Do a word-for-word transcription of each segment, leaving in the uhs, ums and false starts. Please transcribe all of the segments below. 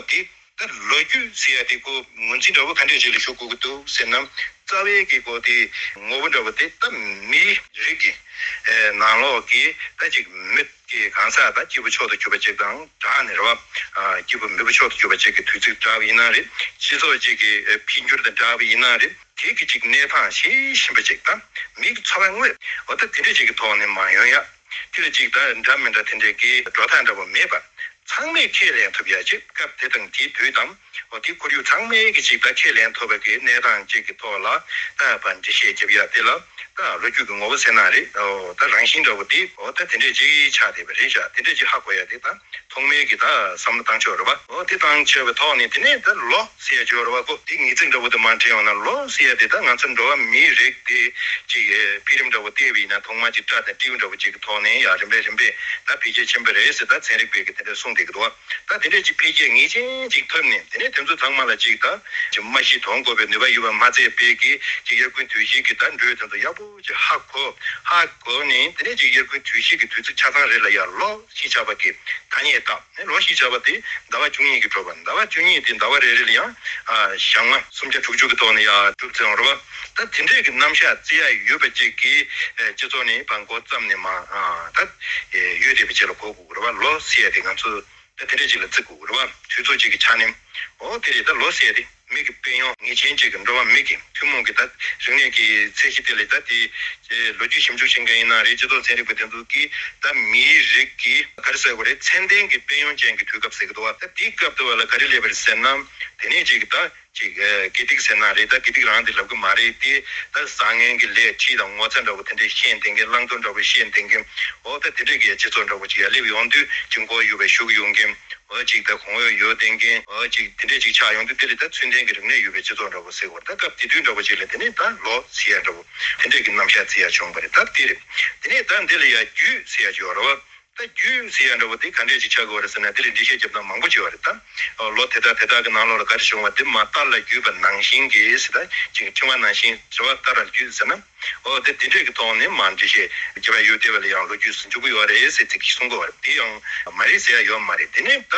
དེ་ད་ལོ་རྒྱུས་ཟེར་ཡ་དེ་ཁོ་ངོས་འཛིན་འདྲ་བོ་ག་འདྲས་ཅིག་ལ་ཞུ་དགོས་ཀྱི་འདུག་ཟེར་ན། རྩ་བའི་གི་ཁོ་དེ་ངོ་བོ་འདྲ་བོ་དེ་ད་མིའི་རིགས་ཀྱི་ནང་ལོགས་ཀྱི་ད་ཅིག་མི་གི་གང་ཟག་ད་སྐྱིད་པོ་མཆོག་ཏུ་གྱུར་པ་ཅིག་དང་སྦྲགས་ནས་རེད་བ། སྐྱིད་པོ་མེད་པོ་མཆོག་ཏུ་གྱུར་པ་ཅིག་གི་དུས་ཚིགས་སྦྲགས་པ་ཡིན་ན་རེད། སྤྱི་ཚོགས་ཅིག་གི་འཕེལ་འགྱུར་དང་སྦྲགས་པ་ཡིན་ན་རེད། དེ་གི་ཅིག་གནས་སྟངས་ཤེས་བཞིན་པ་ཅིག་དང་མི་གི་འཚོ་བ་དངོས་འོ་ད་དེ་འདྲས་ཅིག་གི་ཐོག་ནས་མ་ཡོང་ཡ། དེ་ལ་ཅིག་ད་འདྲ་མི་འདྲ་དེ་འདྲས་ཀྱི་འགྲོ་སྟངས་འདྲ་པོ་མེད་པར་ཚང་མས་ཁས་ལེན་ཐུབ་ཡ་ཅིག་སྐབས་དེ་དང་དེའི་དུས་དང་འོ་དེ་ཁོར་ཡུག་ཚང་མས་གི་ཅིག་ད་ཁས་ལེན་ཐུབ་པ་གི་གནས་སྟངས་ཅིག་གི་ཐོག་ལ་ད་ཕར་འགྲེལ་བཤད་རྒྱབ་ཡ་དེ་ལ་ད་ལོ་རྒྱུས་ཀྱི་ངོ་བོ་ཟེར་ན་རེད། འོ་ད་རང་བཞིན་འདྲ་པོ་དེ་འོ་ད་དེ་འདྲས་ཅིག་ཆགས་བསྡད་པ་རེད་ཤག་དེ་འདྲས་ཅིག་ཧ་གོ་ཡ་དེ་ད། ཐོག་མའི་གི་ད་བསམ་བློ་བཏང་ཆོག་རེད་བ། འོ་དེ་བཏང་ཆོག་པའི་ཐོག་ནས་དེ་ནས་ད་ལོ་ཟེར་ཡ་ཅིག་ཡོད་རེད་བ། ཁོ་དེ་ངེས་ཚིག་འདྲ་བོ་དེ་མར་བྲིས་ཡོང་ན་ལོ་ཟེར་ཡ་དེ་ད་ང་ཚོ་འགྲོ་བ་མིའི་རིགས་དེ་ཅིག་འཕེལ་རིམ་འདྲ་བོ་བལྟས་པ་ཡིན་ན་ཐོག་མར་ཅིག་སྐྲ་དང་སྤྲེའུ་འདྲ་བོ་ཅིག་གི་ཐོག་ནས་ཡར་རིམ་པས་རིམ་པས་ད་འཕེལ་རྒྱས་ཕྱིན་པ་རེད་ཟེར་ད་ཚན་རིག་པས་གི་དེ་འདྲ་གསུངས་བསྡད་ཀྱི་འདུག་བ། ད་དེ་འདྲས་ཅིག་འཕེལ་རྒྱས་ངེས་ཅན་ཅིག་ཐོན་ནས་དེ་ནས་དེ་ཚོ་ཚང་མ་ལ་ཅིག་ད་ཅིག་མ་ཤི་གདོང་བསྐོར་བའི་ནུས་པ་ཡོད་པ་མ་ཚད་པའི་གི་ཅིག་དབྱར་དགུན་དུས་བཞི་གི་ད་འགྲོས་དེ་ཚོ་ཡག་པོ་ཅིག་ཧ་གོ། ཧ་གོ་ནས་དེ་ནས་ཅིག་དབྱར་དགུན་དུས་བཞི་གི་དུས་ཚིགས་ཆ་ཚང་རེ་ལ་ཡང་ལོ་ཞེས་བྱ་བ་གི་ཐ་སྙད་བཏགས་ནས་ལོ་ཞེས་བྱ་བ་དེ་ཟླ་བ་བཅུ་གཉིས་ཀྱིས་གྲུབ་པ། ཟླ་བ་བཅུ་གཉིས་དེ་ཟླ་བ་རེ་རེ་ལ་ཡང་ཨ་ཞག་མ་སུམ་བརྒྱ་དྲུག་ཅུ་གི་ཐོག་ནས་ཡང་གྲུབ་ཚེ་ཡོང་རེད་བ། ད་དེ་འདྲས་ཀྱི་རྣམ་གཞག་བརྩི་ཡ་ཡོད་པ་ཅིག་གིས་སྤྱི་ཚོགས་ནས་བང་མགོ་བརྩམས་ནས་མ་ད་ཡོད་བསྡད་པ་ཅིག་ལ་གོ་དགོས་རེད་བ། ལོ་ཟེར་ཡ་དེ་ང་ཚོ་ད་དེ་འདྲས་ཅིག་ལ་བརྩི་དགོས་རེད་བ། དུས་ཚོད་ཅིག་གི་ཆ་ནས་འོ་དེ་རེད། ད་ལོ་ཟེར་ཡ་དེ། མི་གི་དཔལ་ཡོན་ངེས་ཅན་ཅིག་གི་འགྲོ་བ་མི་གི་ཐུན་མོང་གི་ད་རིག་གནས་ཀྱི་ཚད་གཞི་དེ་ལས་ད་དེ་ལོ་རྒྱུས་ཞིབ་འཇུག་བྱེད་མཁན་ཡིན་ན་རེད། སྤྱི་ཚོགས་ཚན་རིག་པ་དེ་ཚོ་གིས་ད་མིའི་རིགས་ཀྱི་ག་རེ་ཟེར་དགོས་རེད། ཚད་ལྡན་གྱི་དཔལ་ཡོན་ཅན་གྱི་དུས་སྐབས་ཟེར་གི་འདུག་བ། ད་དེའི་སྐབས་དུ་བ་ལ་ག་རེ་སླེབས་པ་རེད་ཟེར་ན། དེ་ནས་ཅིག་ད་ཅིག་དགེ་སྡིག་ཟེར་ན་རེད། ད་དགེ་སྡིག་རང་དེ་ལབ་གི་མ་རེད་དེ། ད་བཟང་ངན་གྱི་ལས་ཁྲིད་དང་ངོ་ཚ་འདྲ་བོ་དེ་འདྲས་ཤེས་ལྡན་མཁན། བླང་དོར་འདྲ་བོ་ཤེས་ལྡན་མཁན། འོ་ད་དེ་འདྲས་ཀྱི་སྤྱི་ཚོགས་འདྲ་བོ་ཅིག་ཡར་སླེབས་ཡོང་དུས་ཅིག་མགོ་གཡུག་པའི་ཤུགས་ཡོང་མཁན། འོ་ཅིག་ད་གོང་འོག་ཡོད་ལྡན་མཁན། འོ་ཅིག་དེ་འདྲས་ཅིག་ཆགས་ཡོང་དུས་དེ་ལས་ད་ཚུལ་ལྡན་གྱི་རིག་གནས་ཡོད་པའི་སྤྱི་ཚོགས་འདྲ་བོ་ཟེར་བར། ད་སྐབས་དེ་དུས་འདྲ་བོ་ཅིག་ལ་དེ་ནས་ད་ལོ་ཟེར་ཡ་འདྲ་བོ་དེ་འདྲས་ཀྱི་རྣམ་གཞག་བརྩི་ཡ་བྱུང་བ་རེད། ད་དེ་རེད། དེ་ནས་ད་འདི་ལ་ཡ་རྒྱུད་ཟེར་ཡ་ཅིག་ཡོད་རེད་བ། ད་རྒྱུད་ཟེར་ཡ་འདྲ་བོ་དེ་ག་འདྲས་ཅིག་ཆགས་དགོས་རེད་ཟེར་ན། དེ་ལ་འགྲེལ་བཤད་རྒྱབ་སྟངས་མང་པོ་ཅིག་ཡོད་རེད། ད་ལོ་དེ་དག་དེ་དག་གི་ནང་ལོགས་ལ་ག་རེ་བྱུང་བ་དེ་མ་རྟ་ལ་བརྒྱུས་པ་ནང་བཞིན་གྱི་ཟེར། ད་ཅིག་ཕྲེང་བ་ནང་བཞིན་ཟེར་བ། རྟ་ར་བརྒྱུས་ཟེར་ན། འོ་དེ་དེ་འདྲས་ཀྱི་ཐོག་ནས་མར་འགྲེལ་བཤད་རྒྱབ་ཡ་ཡོད་དེ་བ་ལ་ཡང་ལོ་རྒྱུས་སུ་འཇུག་གི་ཡོད་རེད་ཟེར་ཅིག་གསུང་གི་ཡོད་རེད། དེ་ཡང་མ་རེད་ཟེར་ཡ་ཡོད་མ་རེད། དེ་ནས་ད་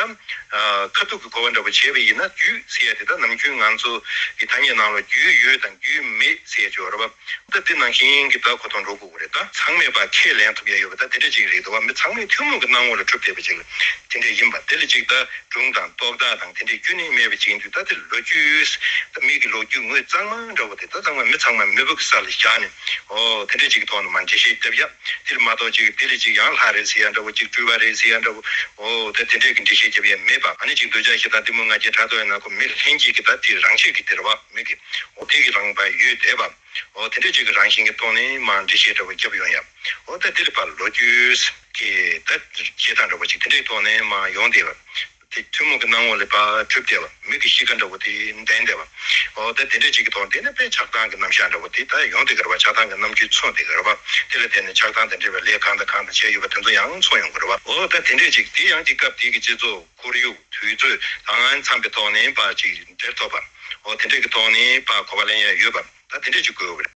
ཁ་ཐུག་གི་གོ་བ་འདྲ་བོ་བྱས་པ་ཡིན་ན། རྒྱུད་ཟེར་ཡ་དེ་ད་ནམ་རྒྱུན་ང་ཚོ་གི་ཐ་སྙད་ནང་ལ་རྒྱུད་ཡོད་དང་རྒྱུད་མེད་ཟེར་ཡ་ཅིག་ཡོད་རེད་བ། ད་དེ་ནང་བཞིན་གྱི་ད་གོ་མཐོང་འགྲོ་དགོས་ཀྱི་རེད། ད་ཚང་མས་ཕར་ཁས་ལེན་ཐུབ་ཡ་ཡོད་པ་ད་དེ་འདྲ་ཅིག་རེད་འདུག་བ། མི་ཚང་མས་ཐུན་མོང་གི་སྣང་ངོ་ལ་གྲུབ་བསྡད་པ་ཅིག་དེ་འདྲ་ཡིན་པ། དེ་ལ་ཅིག་ད་སྒྲུང་དང་རྟོག་བཏགས་དང་དེ་འདྲའི་རྒྱུན་ནས་མེད་པ་ཅིག་ཡིན་དུས། ད་དེ་ལོ་རྒྱུས་ད་མི་གི་ལོ་རྒྱུས་དངོས་གཙང་མ་འདྲ་བོ་དེ་ད་ཚང་མ་མི་ཚང་མ་མི་བུ་གི་ས་ལ་བཞག་ནས། འོ་དེ་འདྲ་ཅིག་གི་ཐོག་ནས་མར་འགྲེལ་བཤད་རྒྱབ་ཡ། དེ་ལ་མ་གཏོགས་ཅིག་དེ་ལ་ཅིག་ཡང་ལྷ་རེད་ཟེར་ཡ་འདྲ་བོ། ཅིག་སྤྲུལ་པ་རེད་ཟེར་ཡ་འདྲ་བོ། འོ་ད་དེ་འདྲས་ཀྱི་འགྲེལ་བཤད་རྒྱབ་ཡ་མེད་པ། ཨ་ནི་ཅིག་འདོད་ཆགས་ཞེ་སྡང་གཏི་མུག་ང་རྒྱལ་ཕྲག་དོག་ཡིན་ན་ཁོ་མི་ལྷན་སྐྱེས་ཀྱི་ད་དེ་རང་ཆས་ཀྱི་དེ་རེད་བ། མི་གི་འོ་དེ་གི་རང་བ་ཡོད་བསྡད་པ། འོ་དེ་འདྲས་ཅིག་གི་རང་བཞིན་གྱི་ཐོག་ནས་མར་འགྲེལ་བཤད་འདྲ་བོ་རྒྱབ་ཡོང་ཡ། འོ་ད་དེ་ལ་ཕར་ལོ་རྒྱུས་ཀྱི་ད་བྱེད་སྟངས་འདྲ་བོ་ཅིག་དེ་འདྲའི་ཐོག་ནས་མར་ཡོང་བསྡད་པ། དེ་ཐུན་མོང་གི་སྣང་ངོ་ལ་ཕར་གྲུབ་བསྡད་པ། མི་གི་གཤིས་ཀ་འདྲ་བོ་དེ་ལྡན་བསྡད་པ། འོ་ད་དེ་འདྲ་ཅིག་གི་ཐོག་དེ་ནས་དཔེ་ཆགས་སྡང་གི་རྣམ་གཞག་འདྲ་བོ་དེ་ད་ཡོང་བསྡད་ཀྱི་རེད་བ། ཆགས་སྡང་གི་རྣམ་འགྱུར་མཚོན་བསྡད་ཀྱི་རེད་བ། དེ་ལ་བརྟེན་ནས་ཆགས་སྡང་དང་འབྲེལ་བའི་ལས་གང་དང་གང་དང་བྱས་ཡོད་པ་དེ་ཚོ་ཡང་མཚོན་ཡོང་གི་རེད་བ། འོ་ད་དེ་འདྲ་ཅིག་དེ་ཡང་ཅིག་སྐབས་དེ་གི་སྤྱི་ཚོགས་ཁོར་ཡུག་དུས་ཚོད་དང་འཚམས་པའི་ཐོག་ནས་ཕར་ཅིག་འབྲེལ་ཐོབ་པ། འོ་དེ་འདྲ་གི་ཐོག་ནས་ཕར་གོ་བ་ལེན་ཡ་ཡོད་པ། ད་དེ་འདྲ་ཅིག་དགོས་ཡོད་པ་རེད།